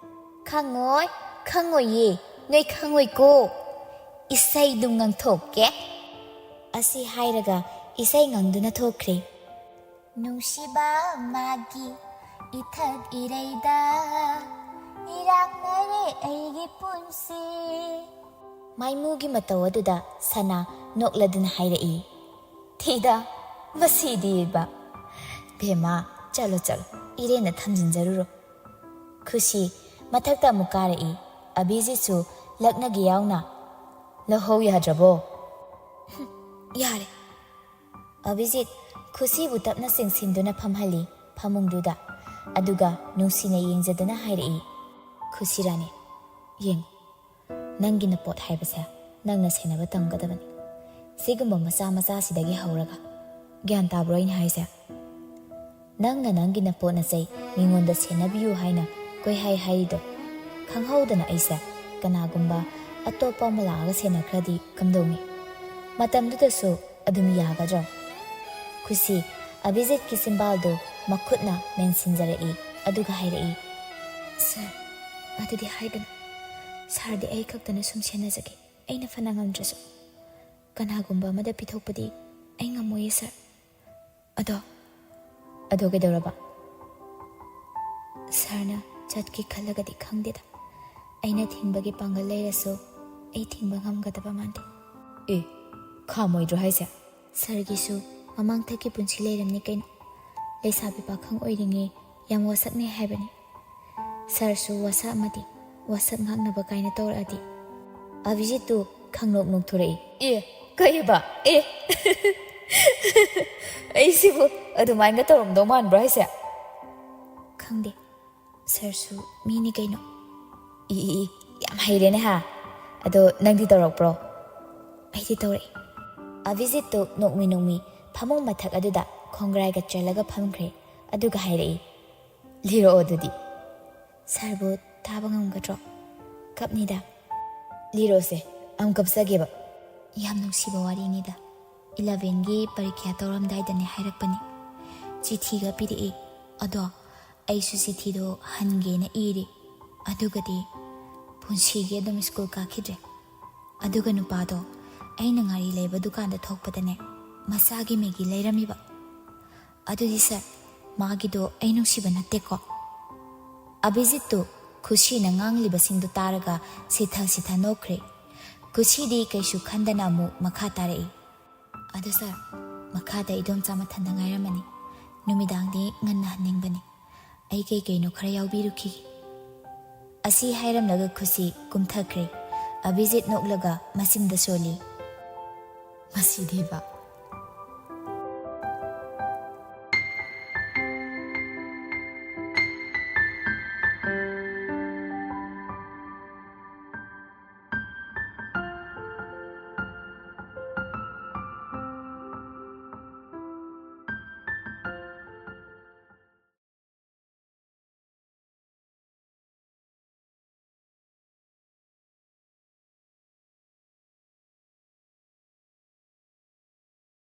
"ꯈꯪꯉꯣꯏ, ꯈꯪꯉꯣꯏꯌꯦ, ꯅꯣꯏ ꯈꯪꯉꯣꯏꯀꯣ꯫ ꯏꯁꯩꯗꯨꯝ ꯉꯪꯊꯣꯛꯀꯦ꯫" ꯑꯁꯤ ꯍꯥꯏꯔꯒ ꯏꯁꯩ ꯉꯪꯗꯨꯅ ꯊꯣꯛꯈ꯭ꯔꯦ꯫ "ꯅꯨꯡꯁꯤꯕ ꯃꯥꯒꯤ ꯏꯊꯛ ꯏꯔꯩꯗ ꯏꯔꯥꯛꯅꯔꯦ ꯑꯩꯒꯤ ꯄꯨꯟꯁꯤ꯫" ꯃꯥꯏꯃꯨꯒꯤ ꯃꯇꯧ ꯑꯗꯨꯗ ꯁꯅꯥ ꯅꯣꯛꯂꯗꯨꯅ ꯍꯥꯏꯔꯛꯏ, "ꯊꯤꯗ, ꯃꯁꯤꯗꯤꯕ꯫ ꯕꯦꯝꯃ, ꯆꯠꯂꯣ, ꯆꯠꯂꯣ, ꯏꯔꯦꯟꯅ ꯊꯝꯖꯤꯟꯖꯔꯨꯔꯣ꯫" ꯈꯨꯁꯤ ꯃꯊꯛꯇ ꯑꯃꯨꯛ ꯀꯥꯔꯛꯏ꯫ ꯑꯚꯤꯖꯤꯠꯁꯨ ꯂꯛꯅꯒꯦ ꯌꯥꯎꯅ, "ꯂꯧꯍꯧ ꯌꯥꯗ꯭ꯔꯕꯣ?" "ꯍꯨꯝ, ꯌꯥꯔꯦ꯫" ꯑꯚꯤꯖꯤꯠ ꯈꯨꯁꯤꯕꯨ ꯇꯞꯅ ꯆꯤꯡꯁꯤꯟꯗꯨꯅ ꯐꯝꯍꯜꯂꯤ ꯐꯃꯨꯡꯗꯨꯗ꯫ ꯑꯗꯨꯒ ꯅꯨꯡꯁꯤꯅ ꯌꯦꯡꯖꯗꯨꯅ ꯍꯥꯏꯔꯛꯏ, "ꯈꯨꯁꯤ ꯔꯥꯅꯤ, ꯌꯦꯡꯉꯨ, ꯅꯪꯒꯤ ꯅꯄꯣꯠ ꯍꯥꯏꯕꯁꯦ ꯅꯪꯅ ꯁꯦꯟꯅꯕ ꯇꯝꯒꯗꯕꯅꯤ꯫ ꯁꯤꯒꯨꯝꯕ ꯃꯆꯥ ꯃꯆꯥꯁꯤꯗꯒꯤ ꯍꯧꯔꯒ꯫ ꯒ꯭ꯌꯥꯟ ꯇꯥꯕ꯭ꯔꯣ ꯑꯩꯅ ꯍꯥꯏꯁꯦ? ꯅꯪꯅ ꯅꯪꯒꯤ ꯅꯄꯣꯠ ꯅꯆꯩ ꯃꯤꯉꯣꯟꯗ ꯁꯦꯟꯅꯕꯤꯌꯨ ꯍꯥꯏꯅ ꯀꯣꯏꯍꯥꯏ ꯍꯥꯏꯔꯤꯗꯣ꯫ ꯈꯪꯍꯧꯗꯅ ꯑꯩꯁꯦ ꯀꯅꯥꯒꯨꯝꯕ ꯑꯇꯣꯞꯄ ꯑꯃ ꯂꯥꯛꯑꯒ ꯁꯦꯟꯅꯈ꯭ꯔꯗꯤ ꯀꯝꯗꯧꯅꯤ? ꯃꯇꯝꯗꯨꯗꯁꯨ ꯑꯗꯨꯝ ꯌꯥꯒꯗ꯭ꯔꯣ?" ꯈꯨꯁꯤ ꯑꯚꯤꯖꯤꯠꯀꯤ ꯆꯤꯝꯕꯥꯜꯗꯨ ꯃꯈꯨꯠꯅ ꯃꯦꯟꯁꯤꯟꯖꯔꯛꯏ, ꯑꯗꯨꯒ ꯍꯥꯏꯔꯛꯏ, "ꯁꯥꯔ, ꯑꯗꯨꯗꯤ ꯍꯥꯏꯒꯅꯨ꯫ ꯁꯥꯔꯗꯤ ꯑꯩ ꯈꯛꯇꯅ ꯁꯨꯝ ꯁꯦꯟꯅꯖꯒꯦ꯫ ꯑꯩꯅ ꯐꯅ ꯉꯝꯗ꯭ꯔꯁꯨ꯫ ꯀꯅꯥꯒꯨꯝꯕ ꯑꯃꯗ ꯄꯤꯊꯣꯛꯄꯗꯤ ꯑꯩ ꯉꯝꯃꯣꯏꯌꯦ, ꯁꯥꯔ꯫ ꯑꯗꯣ?" "ꯑꯗꯣ ꯀꯩꯗꯧꯔꯕ?" "ꯁꯥꯔꯅ ꯆꯠꯀꯦ ꯈꯜꯂꯒꯗꯤ ꯈꯪꯗꯦꯗ꯫ ꯑꯩꯅ ꯊꯤꯡꯕꯒꯤ ꯄꯥꯡꯒꯜ ꯂꯩꯔꯁꯨ ꯑꯩ ꯊꯤꯡꯕ ꯉꯝꯒꯗꯕ ꯃꯥꯟꯗꯦ꯫" "ꯑꯦ, ꯈꯥꯝꯃꯣꯏꯗ꯭ꯔꯣ ꯍꯥꯏꯁꯦ?" "ꯁꯥꯔꯒꯤꯁꯨ ꯃꯃꯥꯡꯊꯛꯀꯤ ꯄꯨꯟꯁꯤ ꯂꯩꯔꯝꯅꯤ ꯀꯩꯅꯣ꯫ ꯂꯩꯁꯥꯕꯤ ꯄꯥꯈꯪ ꯑꯣꯏꯔꯤꯉꯩ ꯌꯥꯝ ꯋꯥꯁꯛꯅꯩ ꯍꯥꯏꯕꯅꯤ꯫ ꯁꯥꯔꯁꯨ ꯋꯥꯁꯛ ꯑꯃꯗꯤ ꯋꯥꯁꯛ ꯉꯥꯛꯅꯕ ꯀꯥꯏꯅ ꯇꯧꯔꯛꯑꯗꯤ?" ꯑꯚꯤꯖꯤꯠꯇꯨ ꯈꯪꯅꯣꯛ ꯅꯣꯛꯊꯣꯔꯛꯏ꯫ "ꯑꯦ, ꯀꯩꯕ? ꯑꯦ, ꯑꯩꯁꯤꯕꯨ ꯑꯗꯨꯃꯥꯏꯅ ꯇꯧꯔꯝꯗꯧ ꯃꯥꯟꯕ꯭ꯔꯣ ꯍꯥꯏꯁꯦ?" "ꯈꯪꯗꯦ, ꯁꯥꯔꯁꯨ ꯃꯤꯅꯤ ꯀꯩꯅꯣ꯫" "ꯏ, ꯏ, ꯏ, ꯌꯥꯝ ꯍꯩꯔꯦꯅꯦ ꯍꯥ꯫ ꯑꯗꯣ ꯅꯪꯗꯤ ꯇꯧꯔꯛꯄ꯭ꯔꯣ?" "ꯑꯩꯗꯤ ꯇꯧꯔꯛꯏ꯫" ꯑꯚꯤꯖꯤꯠꯇꯨ ꯅꯣꯛꯃꯤ ꯅꯣꯛꯃꯤ ꯐꯃꯨꯡ ꯃꯊꯛ ꯑꯗꯨꯗ ꯈꯣꯡꯒ꯭ꯔꯥꯏꯒ ꯆꯜꯂꯒ ꯐꯝꯈ꯭ꯔꯦ꯫ ꯑꯗꯨꯒ ꯍꯥꯏꯔꯛꯏ, "ꯂꯤꯔꯛꯑꯣ ꯑꯗꯨꯗꯤ꯫" "ꯁꯥꯔꯕꯨ ꯊꯥꯕ ꯉꯝꯒꯗ꯭ꯔꯣ?" "ꯀꯞꯅꯤꯗ꯫" "ꯂꯤꯔꯛꯑꯣꯁꯦ, ꯑꯃ ꯀꯞꯆꯒꯦꯕ꯫" "ꯌꯥꯝ ꯅꯨꯡꯁꯤꯕ ꯋꯥꯔꯤꯅꯤꯗ꯫ ꯏꯂꯚꯦꯟꯒꯤ ꯄꯔꯤꯈ꯭ꯌꯥ ꯇꯧꯔꯝꯗꯥꯏꯗꯅꯦ ꯍꯥꯏꯔꯛꯄꯅꯤ꯫ ꯆꯤꯊꯤꯒ ꯄꯤꯔꯛꯏ꯫ ꯑꯗꯣ ꯑꯩꯁꯨ ꯆꯤꯊꯤꯗꯣ ꯍꯟꯒꯦꯅ ꯏꯔꯤ꯫ ꯑꯗꯨꯒꯗꯤ ꯄꯨꯟꯁꯤꯒꯤ ꯑꯗꯨꯝ ꯁ꯭ꯀꯨꯜ ꯀꯥꯈꯤꯗ꯭ꯔꯦ꯫ ꯑꯗꯨꯒ ꯅꯨꯄꯥꯗꯣ ꯑꯩꯅ ꯉꯥꯔꯤ ꯂꯩꯕ ꯗꯨꯀꯥꯟꯗ ꯊꯣꯛꯄꯗꯅꯦ ꯃꯆꯥꯒꯤ ꯃꯦꯒꯤ ꯂꯩꯔꯝꯃꯤꯕ꯫ ꯑꯗꯨꯗꯤ ꯁꯥꯔ, ꯃꯥꯒꯤꯗꯣ ꯑꯩ ꯅꯨꯡꯁꯤꯕ ꯅꯠꯇꯦꯀꯣ?" ꯑꯚꯤꯖꯤꯠꯇꯨ ꯈꯨꯁꯤꯅ ꯉꯥꯡꯂꯤꯕꯁꯤꯡꯗꯨ ꯇꯥꯔꯒ ꯁꯤꯊ ꯁꯤꯊ ꯅꯣꯛꯈ꯭ꯔꯦ꯫ ꯈꯨꯁꯤꯗꯤ ꯀꯩꯁꯨ ꯈꯟꯗꯅ ꯑꯃꯨꯛ ꯃꯈꯥ ꯇꯥꯔꯛꯏ, "ꯑꯗꯨ ꯁꯥꯔ, ꯃꯈꯥꯗ ꯏꯗꯣꯝꯆꯥ ꯃꯊꯟꯇ ꯉꯥꯏꯔꯝꯃꯅꯤ꯫ ꯅꯨꯃꯤꯗꯥꯡꯗꯤ ꯉꯟꯅ ꯍꯟꯅꯤꯡꯕꯅꯤ꯫ ꯑꯩ ꯀꯩ ꯀꯩꯅꯣ ꯈꯔ ꯌꯥꯎꯕꯤꯔꯨꯈꯤꯒꯦ꯫" ꯑꯁꯤ ꯍꯥꯏꯔꯝꯂꯒ ꯈꯨꯁꯤ ꯀꯨꯝꯊꯈ꯭ꯔꯦ꯫ ꯑꯚꯤꯖꯤꯠ ꯅꯣꯛꯂꯒ ꯃꯆꯤꯟꯗ ꯁꯣꯜꯂꯤ, "ꯃꯁꯤꯗꯤꯕ